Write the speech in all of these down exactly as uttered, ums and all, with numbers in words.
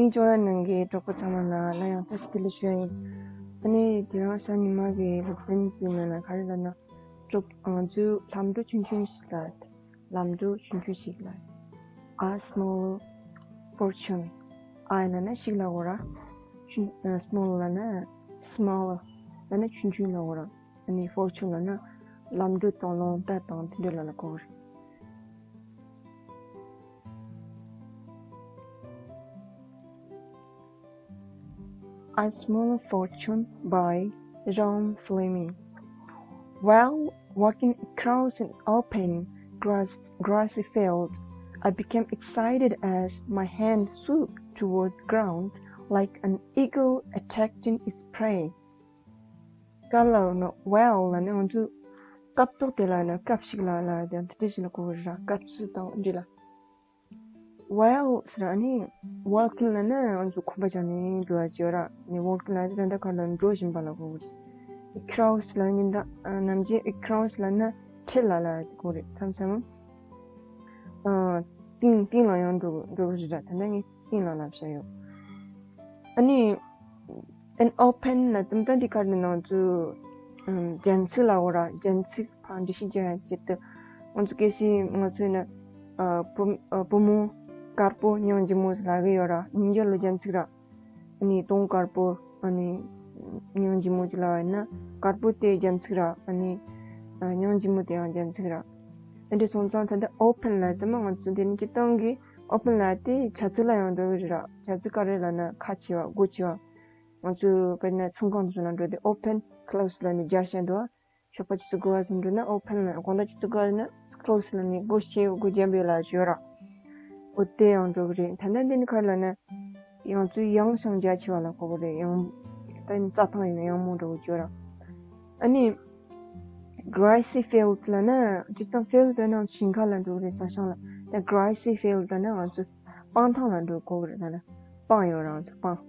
ངའི་ཅོ་ར་ནང་གི་གྲོགས་པོ་ཚང་མ་ལ་སླར་ཡང་བཀྲ་ཤིས་བདེ་ལེགས་ཞུ་ཡ་ཡིན། ཨ་ནི་དེ་རིང་གཟའ་ཉི་མ་གི་སློབ་ཚན་དེའི་ནང་ལ་ག་རེ་ལབ་ན། གྲོགས་ང་ཚོའི་ལམ་འགྲོ་ཆུང་ཆུང་ཞིག་ལ། ལམ་འགྲོ་ཆུང་ཆུང་ཞིག་ལ། A small fortune. I ལབ་ན་ཞིག་ལབ་དགོས་ར། ཆུང་ཨ། small ལབ་ན་small ལབ་ན་ཆུང་ཆུང་ལབ་དགོས་ར། ཨ་ནི་fortune ལབ་ན་ལམ་འགྲོ་དང་ལོང་བརྡ་དང་དེ་འདྲ་ལ་ལ་གོ་གི་རེད། A Small Fortune by Ian Fleming. While walking across an open grass, grassy field, I became excited as my hand swooped toward the ground like an eagle attracting its prey. ག་ལ་ན་while ལ་ནི་ང་ཚོས་སྐབས་ཐོག་དེ་ལ་ན་སྐབས་ཤིག་ལ་ལ་དེ་དེ་འདྲ་ཞིག་ལ་གོ་གི་ར། སྐབས་སུ་དང་འདྲ་ལ། While ཟེར་ཨ་ནི་walking ལ་ནི་ང་ཚོ་གོམ་པ་བརྒྱབ་ནས་འགྲོ་བ་བྱེད་ར། ནི་walking ལ་ནི་ད་ལྟ་ག་ལ་འགྲོ་བཞིན་པ་ལ་གོ་གི་རེད། Cross ལ་ནི་ད་ནམ་རྒྱུན་cross ལ་ནི་འཁྲིད་ལ་ལ་གོ་རེད། མཚམས་མཚམས་ཨ་སྟེང་སྟེང་ལ་ཡང་འགྲོ་འགྲོ་གི་རེད་ར། ད་ལྟ་ངས་སྟེང་ལ་ལབ་བྱ་ཡོད། ཨ་ནི་an open ལ་ཙམ་ད་འདི་གར་ནི་ང་ཚོ་ཨམ་རྒྱན་ཚིག་ལ་འོ་ར། རྒྱན་ཚིག་ཕར་འགྲེལ་བཤད་རྒྱག་ཡ་ཆེད་དུ་ང་ཚོ་གལ་སྲིད་ང་ཚོ་ཡིན་ན་ཨ་བུ་ཨ་བུ་མོ་དཀར་པོ་སྙིང་རྗེ་མོ་ཟེར་ལབ་གི་ཡོད་ར། སྙིང་རྗེ་ལོ་རྒྱན་ཚིག་ར། ཨ་ནི་གདོང་དཀར་པོ་ཨ་ནི་སྙིང་རྗེ་མོ་ཅིག་ལབ་པ་ཡིན་ན་དཀར་པོ་དེ་རྒྱན་ཚིག་ར། ཨ་ནི་ཨ་སྙིང་རྗེ་མོ་དེ་ཡང་རྒྱན་ཚིག་ར། ཨ་འདྲ་སོང་ཙང་ད་ལྟ་open ལ་ཙམ་ང་ཚོ་འདི་ནི་སྤྱིར་བཏང་གི་open ལ་དེ་བྱ་ཚིག་ལ་ཡང་འགྲོ་གི་རེད་ར། བྱ་ཚིག་ག་རེ་ལབ་ན་ཁ་ཕྱེ་བ་སྒོ་ཕྱེ་བ། ང་ཚོས་དཔེར་ན་ཚོང་ཁང་དུ་སོང་ན་འགྲོ་དུས་open close ལབ་ནས་སྦྱར་བྱས་འདུག་བ། ཞོགས་པ་ཆུ་ཚོད་དགུ་པ་ཙམ་འགྲོ་ན་open ལབ། དགོང་དག་ཆུ་ཚོད་དགུ་པ་ན་close ལབ་ནས་སྒོ་ཕྱེ་སྒོ་རྒྱབ་ཡོད་ལ་ཞོར་ར། འོ་དེ་ཡང་འགྲོ་གི་རེད། ད་ལྟ་འདི་ནི་ག་རེ་ལབ་ན་ང་ཚོས་ཡངས་ཤིང་རྒྱ་ཆེ་བ་ལ་གོ་གི་རེད། ཡང་ད་རྩྭ་ཐང་ཡིན་ན་ཡངས་མོ་འགྲོ་གི་ཞོར་ར། ཨ་ནི་grassy field ལབ་ན་སྤྱིར་བཏང་field ལབ་ན་ཞིང་ཁ་ལ་འགྲོ་གི་རེད། ས་ཞིང་ལ། ད་grassy field ལབ་ན་ང་ཚོ་སྤང་ཐང་ལ་འགྲོ་གོ་གི་རེད། ད་ལ་སྤང་ཡོད་ར། ང་ཚོ་སྤང་།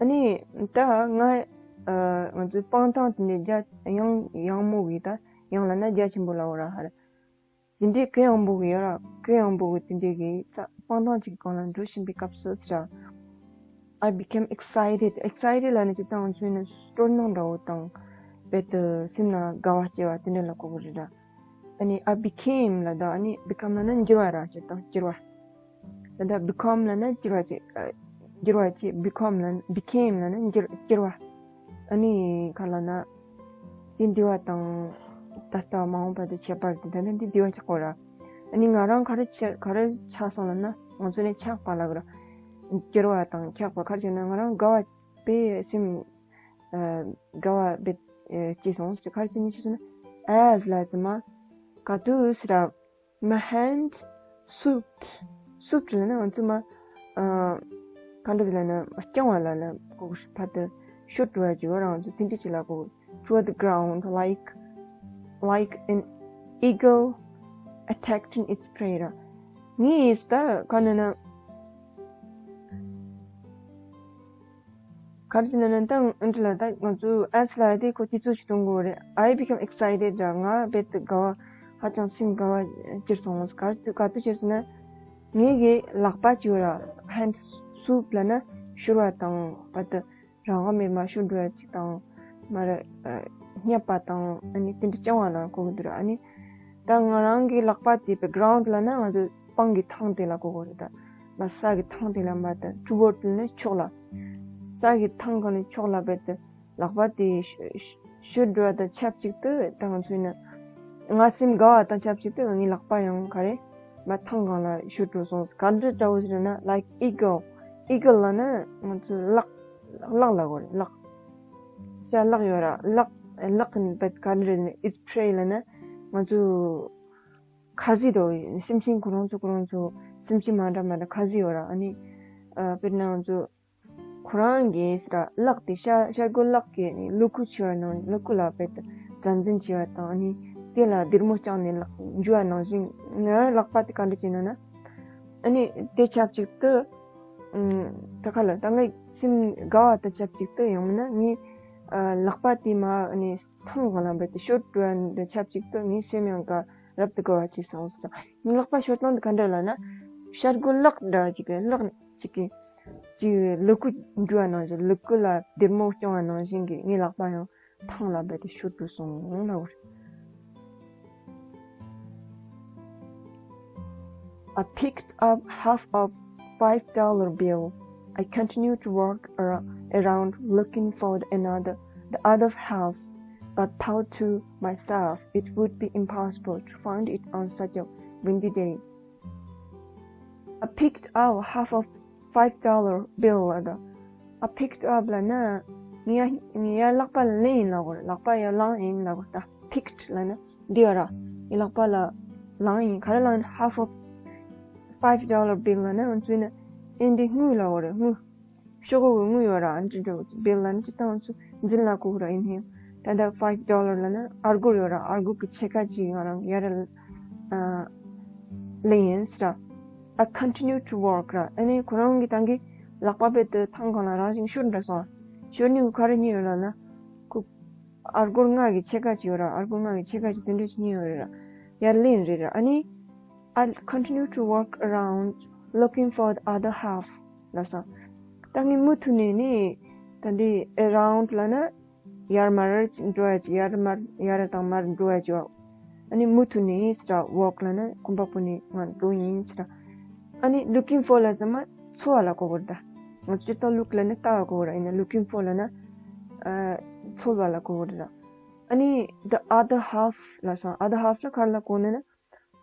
ཨ་ནི་ད་ང་ཨ་ང་ཚོའི་སྤང་ཐང་དེ་འདྲའི་རྒྱ་ཡངས་ཡངས་མོ་གི་ད་ཡངས་ལབ་ན་རྒྱ་ཆེན་པོ་ལ་འོ་ར་ཧ་ར། དེ་འདྲའི་གུ་ཡངས་པོ་གི་ཡོད་ར། གུ་ཡངས་པོ་གི་དེ་འདྲའི་གི་ས་སྤང་ཐང་ཅིག་སྒང་ལ་འགྲོ་བཞིན་པའི་སྐབས་སུ་ཟེར། I became excited. Excited ལབ་ནི་སྤྱིར་བཏང་ང་ཚོའི་ནི་སྤྲོ་སྣང་འདྲ་བོ་དང་རྦད་དེ་སེམས་ནང་དགའ་བ་སྐྱེ་བ་དེ་འདྲ་ལ་གོ་གི་རེད་ར། ཨ་ནི་I became ལབ་ད་ཨ་ནི་become ལབ་ན་འགྱུར་བ་ར། སྤྱིར་བཏང་འགྱུར་བ། ད་ལྟ་become ལབ་ན་འགྱུར་བ་ཅིག་ཨ་འགྱུར་བ་ཅིག become ལབ་ན་became ལབ་ན་འགྱུར་འགྱུར་བ། ཨ་ནི་ག་ལབ་ན་དེ་འདི་བ་དང་ད་ལྟ་མ་འོངས་པ་དེ་ཁྱད་པར་དེ། ད་ལྟ་འདི་འདི་བ་ཆགས་གོ་ར། ཨ་ནི་ང་རང་ག་རེ་ཆགས་ག་རེ་ཆགས་སོང་ལབ་ན་ང་ཚོ་ནས་ཆགས་པ་ལབ་གི་ར། འགྱུར་བ་དང་ཆགས་པ། ག་རེ་བྱས་ན་ང་རང་དགའ་བ་དཔེ་སེམས་ཨ་དགའ་བ་དཔེ་ཨ་སྐྱེས་སོང་ཟེར། ག་རེ་བྱས་ནས་སྐྱེས་སོང་ན་as ལབ་ཙམ་མ་ག་དུས་ཟེར་ར། My hand swooped. swooped ལབ་ན་ང་ཚོ་མ་ཨ་ག་འདྲ་ཟེར་ལབ་ན་རྐྱང་བ་ལ་ལ་གོ་གི་ཕར་དུ་ཤོར་འགྲོ་ཡ་ཅིག་ཡོད་ར། ང་ཚོ་དེ་འདྲ་ཅིག་ལ་གོ། toward the ground like like an eagle attracting its prey ར། ངས་ད་ག་ནས་ན། ག་རེ་བྱས་ན་ནི་ད་ཨ་འདྲ་ལ་ད་ང་ཚོ་as ལ་དེ་ཁོ་དུས་ཚོད་ཅིག་གཏོང་དགོས་རེད། I become excited ར། ང་རྦད་དེ་དགའ་བ་ཧ་ཅང་སེམས་དགའ་བ་གྱུར་སོང་། ག་དུས་ག་དུས་གྱུར་སོང་ན་ངའི་གི་ལག་པ་གཅིག་ར། hand swoop ལབ་ན་ཤོར་བ་དང་རྦད་དེ་རང་དབང་མེད་མ་ཤོར་འགྲོ་ཡ་ཅིག་དང་མ་རེད་ཨ་བརྙས་པ་དང་ཨ་ནི་དེ་འདྲ་རྐྱང་བ་ལ་གོ་གི་འདུག་ར། ཨ་ནི་ད་ང་རང་གི་ལག་པ་དེ་པའི་ground ལབ་ན་ང་ཚོ་སྤང་གི་ཐང་དེ་ལ་གོ་གི་རེད། ད་མ་ས་གི་ཐང་དེ་ལ་མ་ད་toward ལབ་ན་ཕྱོགས་ལ། ས་གི་ཐང་གང་ནས་ཕྱོགས་ལ་རྦད་དེ་ལག་པ་དེ་ཤོ་ཤོ་ཤོར་འགྲོ་བ་དང་ཆབས་ཅིག་ཏུ་ད་ང་ཚོ་ཡིན་ན་ང་སེམས་དགའ་བ་དང་ཆབས་ཅིག་ཏུ་ངའི་ལག་པ་ཡང་ག་རེ་མ་ཐང་གང་ལ་ཤོར་འགྲོ་སོང་། ག་འདྲ་འདྲ་བོ་ཟེར་ན་like eagle. eagle ལབ་ན་ང་ཚོ་གླག་གླག་ལ་གོ་རེད། གླག་ཤ་གླག་ཡོད་ར། གླག་གླག་གི་རྦད་ག་འདྲ་རེད་ཟེར་ན་its prey ལབ་ན་ང་ཚོ་ཁ་ཟས་འདྲ་བོ་ཡོད། སེམས་ཅན་ཁོ་རང་ཚོ་ཁོ་རང་ཚོ་སེམས་ཅན་མ་འདྲ་མ་འདྲ་ཁ་ཟས་ཡོད་ར། ཨ་ནི་ཨ་དཔེར་ན་ང་ཚོ་ཁོ་རང་གིས་ཟེར་ར། གླག་དེ་ཤ་ཤ་རྒོད་གླག་གིས་ཨ་ནི་ཀླུ་ཁུག་ཆེ་བ་ནང་ཀླུ་ཁུག་ལ་རྦད་དེ་བཙན་འཛུལ་བྱས་པ་དང་ཨ་ནི་དེ་ལ་སྡེར་མོ་བརྐྱངས་ནས་ལག་འཇུ་བ་ནང་བཞིན་ང་རང་ལག་པ་དེ་ག་འདྲ་བྱས་ན་ན་ཨ་ནི་དེ་ཆབས་ཅིག་ཏུ་ཨུམ་ད་ག་ལ་ད་ངའི་སེམས་དགའ་བ་དང་ཆབས་ཅིག་ཏུ་ཡང་མིན་ན་ངའི་ཨ་ལག་པ་དེ་མ་ཨ་ནི་ཐང་གང་ལ་རྦད་དེ་ཤོར་འགྲོ་བ་དང་ཆབས་ཅིག་ཏུ་ངའི་སེམས་ཡང་དགའ་རབ་ཏུ་དགའ་བ་བྱས་སོང་ཟེར། ངའི་ལག་པ་ཤོར་སྟངས་དེ་ག་འདྲ་ལབ་ན་ཤ་རྒོད་གླག་འདྲ་ཅིག་གི་གླག་ཅིག་གི་ ཅིག་ལུ་གུ་འགྱུར་བ་ནང་བཞིན། ལུ་གུ་ལ་སྡེར་མོ་རྐྱོང་བ་ནང་བཞིན་གྱི་ངའི་ལག་པ་ཡང་ཐང་ལ་རྦད་དེ་ཤོར་འགྲོ་སོང་ལབ་པ་རེད། I picked up half of five dollar bill. I continued to walk ar- around looking for the another, the other half, but thought to myself it would be impossible to find it on such a windy day. I picked out half of five dollar bill ལ་ད། I picked up ལབ་ན་ངས་ཡར་ངས་ཡར་ལག་པ་ལེན་ཡིན་ལབ་དགོས་རེད། ལག་པ་ཡར་བླངས་ཡིན་ལབ་དགོས་རེད། ད་picked ལབ་ན་འདི་ཡོད་ར། ངས་ལག་པ་ལ་བླངས་ཡིན། ག་རེ་བླངས་ཡིན། Half of five dollar bill ལབ་ན་ང་ཚོས་ན་ཨེ་འདི་དངུལ་ལབ་དགོས་རེད། དངུལ། ཤོག་གུ་གི་དངུལ་ཡོད་ར། ཨ་འདི་འདྲ་བོ་bill ལབ་ན་སྤྱིར་བཏང་ང་ཚོ་འཛིན་ལ་གོ་གི་ར། ཡིན་ནའི་ད་ལྟ་five dollar ལབ་ན་ཨར་སྒོར་ཡོད་ར། ཨར་སྒོར་གི་ཕྱེད་ཀ་ཅིག་ང་རང་ཡར་ལེན་ཡིན་ཟེར་ར། I continue to walk ར། ཨ་ནི་ཁོ་རང་གིས་ད་གིན་ལག་པ་རྦད་དེ་ཐང་སྒང་ལ་རང་བཞིན་ཤོར་འགྲོ་སོང་། ཤོར་ནི་གི་ག་རེ་རྙེད་ཡོད་ལབ་ན། ཁོ་ཨར་སྒོར་ལྔ་གི་ཕྱེད་ཀ་ཅིག་ཡོད་ར། ཨར་སྒོར་ལྔ་གི་ཕྱེད་ཀ་ཅིག་དེ་འདྲ་ཅིག་རྙེད་ཡོད་རེད་ར། ཡར་ལེན་རེད་ར། ཨ་ནི། I continue to walk around looking for the other half ལབ་སོང་། ད་ངས་མུ་མཐུད་ནས་ནི་ད་འདི་around ལབ་ན་ཡར་མར་འགྲོ་ཡ་ཅིག་ཡར་མར་ཡར་དང་མར་འགྲོ་ཡ་ཅིག་ཨ་ནི་མུ་མཐུད་ནས་ཟེར་ར། walk ལབ་ན་གོམ་པ་སྤོ་ནས་ང་འགྲོ་ཡིན་ཟེར་ར། ཨ་ནི་looking for ལབ་ཙམ་མ་འཚོལ་བ་ལ་གོ་དགོས་རེད་ད། ང་ཚོ་སྤྱིར་བཏང་look ལབ་ན་ལྟ་བ་གོ་དགོས་རེད། ཡིན་ན་looking for ལབ་ན་ཨ་འཚོལ་བ་ལ་གོ་དགོས་རེད་ར། ཨ་ནི་the other half ལབ་སོང་། other half ལ་ག་རེ་ལ་གོ་ནས་ན།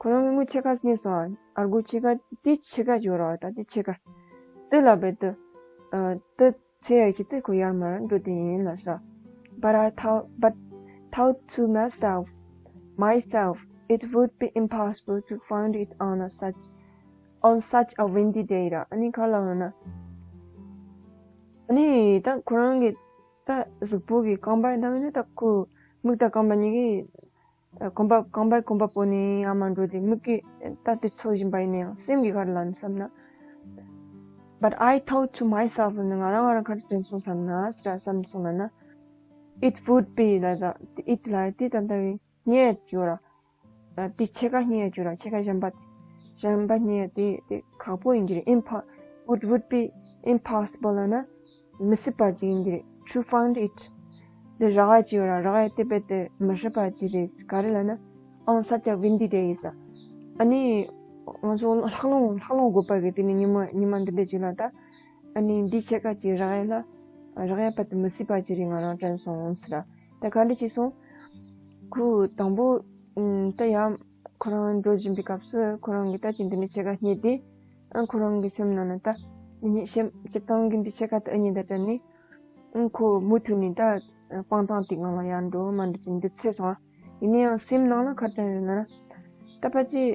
ཁོ་རང་གི་དངུལ་ཕྱེད་ཀ་རྙེད་སོང་། ཨར་སྒོར་ཕྱེད་ཀ་དེ་ཕྱེད་ཀ་ཅིག་ཡོད་ར་བ། ད་དེ་ཕྱེད་ཀ་དེ་ལ་རྦད་དེ་ཨ་དེ་འཚོལ་ཡག་ཅིག་དེ་ཁོ་ཡར་མར་འགྲོ་དེ་ཡིན་ལབ་ཟེར། But I thought, but thought to myself, myself, it would be impossible to find it on a such, on such a windy day ར། ཨ་ནི་ག་རེ་ལབ་ན། ཨ་ནི་ད་ཁོ་རང་གི་ད་གཟུགས་པོ་གི་རྐང་པ་ནང་ནས་ད་ཁོ་མིག་དང་རྐང་པ་གཉིས་ཀྱི་གོམ་པ་གོམ་པ་གོམ་པ་སྤོ་ནས་ཡར་མར་འགྲོ་དེ་མིག་གིས་ལྟ་དེ་འཚོལ་བཞིན་པ་ཡིན་ན་ཡང་སེམས་ཀྱིས་ག་རེ་ལབ་ན་བསམ་ན། But I thought to myself ནི་ང་རང་ང་རང་ག་རེ་དྲན་སོང་བསམ་ན་ཟེར་བསམ་སོང་ལབ་ན། It would be ལབ་ད་it ལབ་དེ་ད་ལྟ་གི་རྙེད་ཡོད་ར། དེ་ཕྱེད་ཀ་རྙེད་ཡོད་ར། ཕྱེད་ཀ་གཞན་པ་གཞན་པ་རྙེད་དེ་དེ་ཁག་པོ་ཡིན་གྱི་རེད། Impo- it would be impossible ལབ་ན། མི་སྲིད་པ་ཅིག་ཡིན་གྱི་རེད། To find it དེ་རག་ཡ་ཅིག་ཡོད་ར། རག་ཡ་དེ་རྦད་དེ་མི་སྲིད་པ་ཅིག་རེད། ག་རེ་ལབ་ན། On such a windy day ཟེར། ཨ་ནི་ང་ཚོ་ལྷགས་རླུང་ལྷགས་རླུང་དགུ་པ་གི་དེ་ནི་ཉི་མ་ཉི་མ་འདི་འདྲ་ཅིག་ལ་ད། ཨ་ནི་འདི་ཕྱེད་ཀ་ཅིག་རག་ཡ་ལ་རག་ཡ་རྦད་དེ་མི་སྲིད་པ་ཅིག་རེད། ང་རང་དྲན་སོང་ཟེར། ད་ག་འདྲ་ཅིག་སོང་། ཁོ་དང་པོ་ད་ཡང་ཁོ་རང་འགྲོ་བཞིན་པའི་སྐབས་སུ་ཁོ་རང་གིས་ད་ཅི་འདི་ནས་ཕྱེད་ཀ་རྙེད་དེ། ཨ་ཁོ་རང་གི་སེམས་ནང་ན་ད་འདི་ནས་སེམས་སྤྱིར་བཏང་གི་འདི་ཕྱེད་ཀ་ད་ཨ་ཉིད་ད་དྲན་ནས། ཨ་ཁོ་མུ་མཐུད་ནས་ད་སྤང་ཐང་དེ་སྒང་ལ་ཡར་འགྲོ་མར་འགྲོ་ཅིག་འདི་འཚོལ་སོང་། ཡིན་ན་ཡང་སེམས་ནང་ལ་ག་རེ་དྲན་ཡོད་ལབ་ན། ད་ཕལ་ཆེར་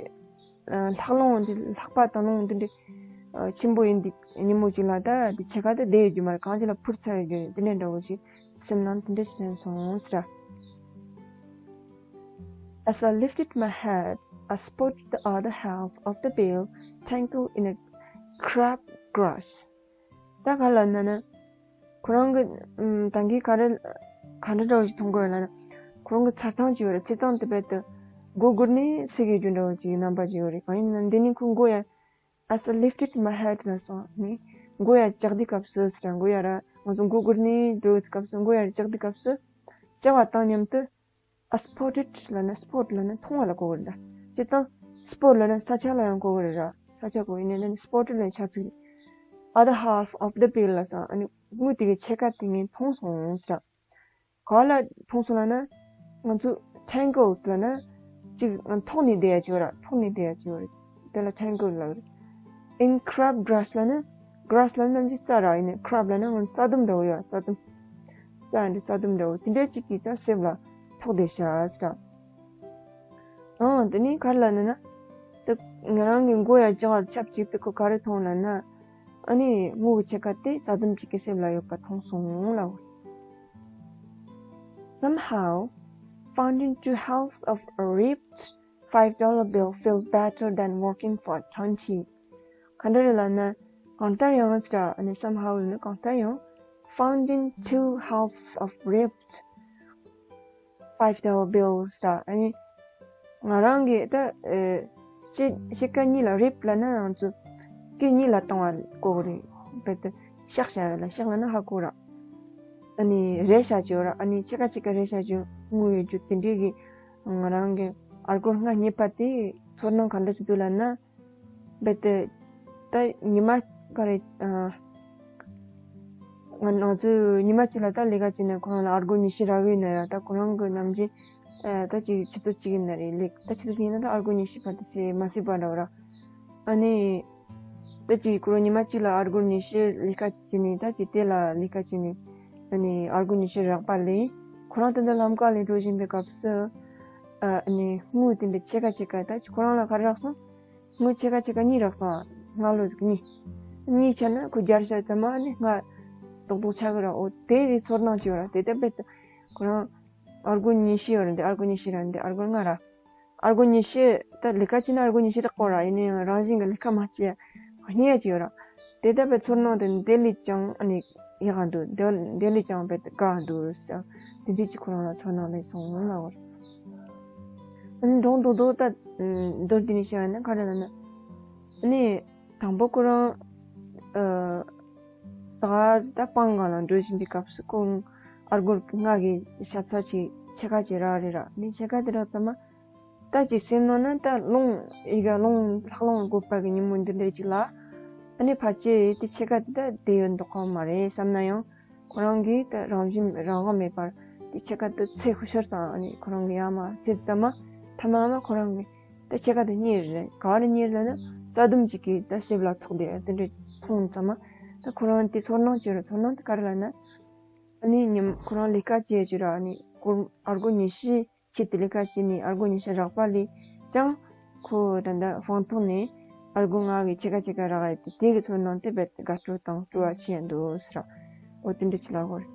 ལྷགས་རླུང་འདི་ལྷགས་པ་དང་རླུང་འདི་འདྲ་ཆེན་པོ་ཡིན་འདི་ཉིན་མོ་ཅིག་ལ་ད་འདི་ཕྱེད་ཀ་ད་བསྡད་ཡོད་རྒྱུ་མ་རེད། གང་ཅི་ལ་འཕུར་ཚར་ཡོད་རྒྱུ་རེད། འདི་འདྲ་འདྲ་བོ་ཅིག་སེམས་ནང་དེ་འདྲ་ཞིག་དྲན་སོང་ཟེར། As I lifted my head, I spotted the other half of the bill tangled in a crab grass. ད་ག་རེ་ལབ་ན་ན། ཁོ་རང་གི་ད་གིན་ག་རེ་ག་འདྲ་འདྲ་བོ་ཞིག་མཐོང་གི་ཡོད་ལབ་ན། ཁོ་རང་གི་འཚོལ་སྟངས་ཅིག་ཡོད་རེད། འཚོལ་སྟངས་དེ་རྦད་དེ་མགོ་སྒུར་ནས་འཚོལ་གི་ཡོད་རྒྱུ་འདྲ་བོ་ཅིག་རྣམ་པ་ཅིག་ཡོད་རེད། གང་ཡིན་ན་འདི་ནི་ཁོ་མགོ་ཡར། As I lifted my head ལབ་སོང་ནི། མགོ་ཡར་བཀྱགས་དུས་སྐབས་སུ་ཟེར། མགོ་ཡར་ང་ཚོ་མགོ་སྒུར་ནས་འགྲོ་དུས་སྐབས་སུ་མགོ་ཡར་བཀྱགས་དུས་སྐབས་སུ་བཀྱགས་པ་དང་མཉམ་དུ། I spotted ལབ་ན་spot ལབ་ན་མཐོང་བ་ལ་གོ་གི་རེད་ད། སྤྱིར་བཏང་spot ལབ་ན་ས་ཆ་ལ་ཡང་གོ་གི་རེད་ར། ས་ཆ་གོ་ཡིན་ནའི་ད་ནི་spotted ལབ་ན་ཆ་ཚིག་རེད། Other half of the bill ལབ་སོང་། ཨ་ནི་དངུལ་དེ་གི་ཕྱེད་ཀ་དེ་ངས་མཐོང་སོང་ཟེར། ག་ལ་མཐོང་སོང་ལབ་ན། ང་ཚོ་tangled ལབ་ན་ཅིག་ཐོགས་ནས་བསྡད་ཡ་ཅིག་ཡོད་ར། ཐོགས་ནས་བསྡད་ཡ་ཅིག་ཡོད་རེད། དེ་ལ་tangled ལབ་རེད། In crab grass ལབ་ན། grass ལབ་ན་ཅིག་རྩྭ་ར་ཡིན་ནའི་crab ལབ་ན་ང་ཚོ་རྩྭ་ལྡུམ་འདྲ་བོ་ཡོད། རྩྭ་ལྡུམ། རྩྭ་འདི་རྩྭ་ལྡུམ་འདྲ་བོ་དེ་འདྲའི་ཅིག་གིས་ཀྱང་སེམས་ལ་ཐོགས་བསྡད་ཤག་ཟེར། ཨང་དེ་ནས་ག་རེ་ལབ་ན་ན། དེ་ང་རང་གི་མགོ་ཡར་བཀྱགས་ཆབས་ཅིག་དེ་ཁོ་ག་རེ་མཐོང་ལབ་ན། ཨ་ནི་དངུལ་གྱི་ཕྱེད་ཀ་དེ་རྩྭ་ལྡུམ་ཅིག་གི་སེམས་ལ་ཡོད་པ་མཐོང་སོང་ལབ། Somehow, finding two halves of a ripped five dollar bill felt better than working for twenty. ག་འདྲ་རེད་ལབ་ན། གང་ལྟར་ཡང་ཟེར། ཨ་ནི་somehow ཡིན་ན་གང་ལྟར་ཡང་། Finding two halves of ripped five dollar bills ཟེར། ཨ་ནི་ང་རང་གི་ད་ཨེ་ཕྱེད་ཕྱེད་ཀ་གཉིས་ལ། rip ལབ་ན་ང་ཚོ་སྐེ་གཉིས་ལ་གཏོང་བ་གོ་གི་རེད། རྦད་དེ་གཤགས་བྱ་ཡོད་ལ། གཤགས་ལ་ན་ཧ་གོ་ར། ཨ་ནི་རེ་བྱ་ཅིག་ཡོད་ར། ཨ་ནི་ཕྱེད་ཀ་ཕྱེད་ཀ་རེ་བྱ་ཅིག་ངུ་ཡོད་རྒྱུ་དེ་འདྲའི་གི་ང་རང་གི་ཨར་གུར་ང་རྙེད་པ་དེ་ཚོར་སྣང་ག་འདྲ་ཅིག་འདུག་ལབ་ན། རྦད་དེ་ད་ཉི་མ་ག་རེ་ཨ། ང་ང་ཚོས་ཉི་མ་གཅིག་ལ་ད་ལས་ཀ་བྱས་ནས་ཁོ་རང་ལ་ཨར་གུར་ཉི་ཤུ་རག་གི་ཡོད་ན་ར། ད་ཁོ་རང་གི་ནམ་རྒྱུན་ཨ་ད་ཅིག་ཆུ་ཚོད་གཅིག་ཡིན་ན་རེད། ལས་ད་ཆུ་ཚོད་གཉིས་ན་ད་ཨར་གུར་ཉི་ཤུ་ཕར་དུ་ཆེ་མ་སྲིད་པ་འདྲ་བ་ར། ཨ་ནི་ད་ཅིག་ཁོ་རང་ཉི་མ་གཅིག་ལ་ཨར་གུར་ཉི་ཤུ་ལས་ཀ་བྱས་ནས། ད་ཅིག་དེ་ལ་ལས་ཀ་བྱས་ནས། ཨ་ནི་ཨར་གུར་ཉི་ཤུ་རག་པ་ལས། ཁོ་རང་ད་ལྟ་ལམ་ཀ་ལ་འགྲོ་བཞིན་པའི་སྐབས་སུ་ཨ་ནི་དངུལ་དེ་འདྲ་ཕྱེད་ཀ་ཕྱེད་ཀ་ད་ཅིག་ཁོ་རང་ལ་ག་རེ་རག་སོང་། དངུལ་ཕྱེད་ཀ་ཕྱེད་ཀ་གཉིས་རག་སོང་། སྔ་ལོ་ཟིག་གཉིས། གཉིས་ཆ་ན་ཁོ་བརྒྱ་ཆ་ཙམ་མ་ནི་ལྔ་རྡོག་རྡོག་ཆགས་ཀྱི་ར། འོ་དེ་རེད། ཚོར་སྣང་ཅིག་ཡོད་ར། དེ་ལྟ་བུ་ཁོ་རང་ཨར་གུར་ཉི་ཤུ་ཡོད་ར། འདི་ཨར་གུར་ཉི་ཤུ་ར། འདི་ཨར་གུར་ལྔ་ར། ཨར་གུར་ཉི་ཤུ་ད་ལས་ཀ་བྱས་ན་ཨར་གུར་ཉི་ཤུ་རག་གོ་ར། ཡིན་ན་ཡང་རང་བཞིན་གྱི་ལས་ཀ་མ་བྱས་རྙེད་ཡ་ཅིག་ཡོད་ར། དེ་ལྟ་བུའི་ཚོར་སྣང་དེ་འདི་ལས་ཀྱང་ཨ་ནི་ཡག་ག་འདུག་འདི་འདི་ལས་ཀྱང་རྦད་དེ་དགའ་འདུག་ཟེར། དེ་འདྲ་ཅིག་ཁོ་རང་ལ་ཚོར་སྣང་སླེབས་སོང་ལབ་དགོས་ར། ཨ་ནི་འགྲོ་འདུག་འདུག་ད་མདོར་བསྡུས་ནས་བཤད་ན་ག་རེ་ལབ་ན། ཨ་ནི་དང་པོ་ཁོ་རང་ཨ་ད་ག་ཟེ་ད་སྤང་སྒང་ལ་འགྲོ་བཞིན་པའི་སྐབས་སུ་ཁོ་ཨར་གུར་ལྔ་གི་ཤ་ཚ་ཅིག་ཕྱེད་ཀ་ཅིག་རག་རེད་ར། ཨ་ནི་ཕྱེད་ཀ་དེ་རག་ཙམ་མ་ད་ཅིག་སེམས་ནང་ན་ད་རླུང་ཡི་ག་རླུང་ལྷགས་རླུང་དགོས་པ་གི་ཉིན་མོ་འདི་འདྲ་ཅིག་ལ། ཨ་ནི་ཕལ་ཆེར་དེ་ཕྱེད་ཀ་དེ་ད་བསྡད་ཡོད་མདོག་ཁ་མ་རེད་བསམ་ན་ཡང་། ཁོ་རང་གིས་ད་རང་བཞིན་རང་དབང་མེད་པར་དེ་ཕྱེད་ཀ་དེ་ཚེ་ཤོར་ཙང་། ཨ་ནི་ཁོ་རང་གིས་ཡར་མར་ཚེ་ཙམ་མ་ཐ་མ་མ་ཁོ་རང་གིས་ད་ཕྱེད་ཀ་དེ་རྙེད་རེད། ག་བ་རེ་རྙེད་ལབ་ན་རྩྭ་ལྡུམ་ཅིག་གིས་ད་གསེབ་ལ་ཐོགས་དེ་དེ་འདྲ་མཐོང་ཙམ་མ། ད་ཁོ་རང་དེ་ཚོར་སྣང་ཅིག་ཡོད་ར། ཚོར་སྣང་དེ་ག་རེ་ལབ་ན། ཨ་ནི་ཉིན་ཁོ་རང་ལས་ཀ་བྱེད་ཅིག་ར། ཨ་ནི་སྒོར་ཨར་གུར་ཉི་ཤུ་ཁྱེར་ཏེ་ལས་ཀ་བྱས་ནས་ཨར་གུར་ཉི་ཤུ་རག་པ་ལས་ཀྱང་ཁོ་ད་ལྟ་སྤང་ཐང་ནས་ཨར་གུར་ལྔ་གི་ཕྱེད་ཀ་ཕྱེད་ཀ་རག་ཡ་དེ་དེ་གི་ཚོར་སྣང་དེ་རྦད་དེ་དགའ་སྤྲོ་དང་སྤྲོ་བ་ཆེ་ཡ་འདུག་ཟེར་ར། འོ་དེ་འདྲ་ཅིག་ལབ་དགོས་རེད།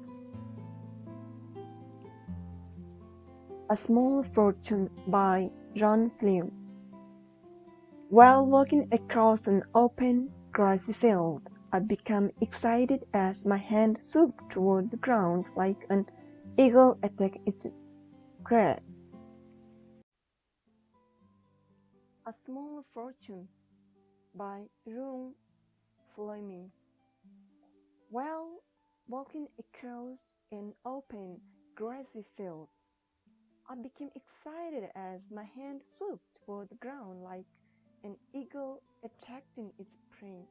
A Small Fortune by Ron Flew. While walking across an open, grassy field, I became excited as my hand swooped toward the ground like an eagle attack its prey. A Small Fortune by Ron Fleming. While walking across an open, grassy field, I became excited as my hand swooped toward the ground like an eagle attracting its prey.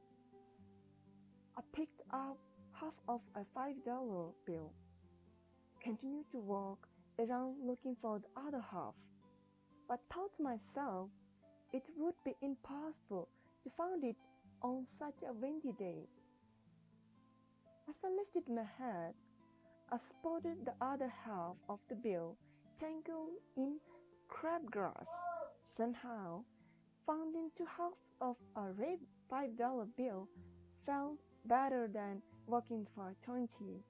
I picked up half of a five dollar bill, continued to walk around looking for the other half, but thought to myself it would be impossible to find it on such a windy day. As I lifted my head, I spotted the other half of the bill tangled in crabgrass. Somehow, finding two halves of a red five dollar bill felt better than working for twenty.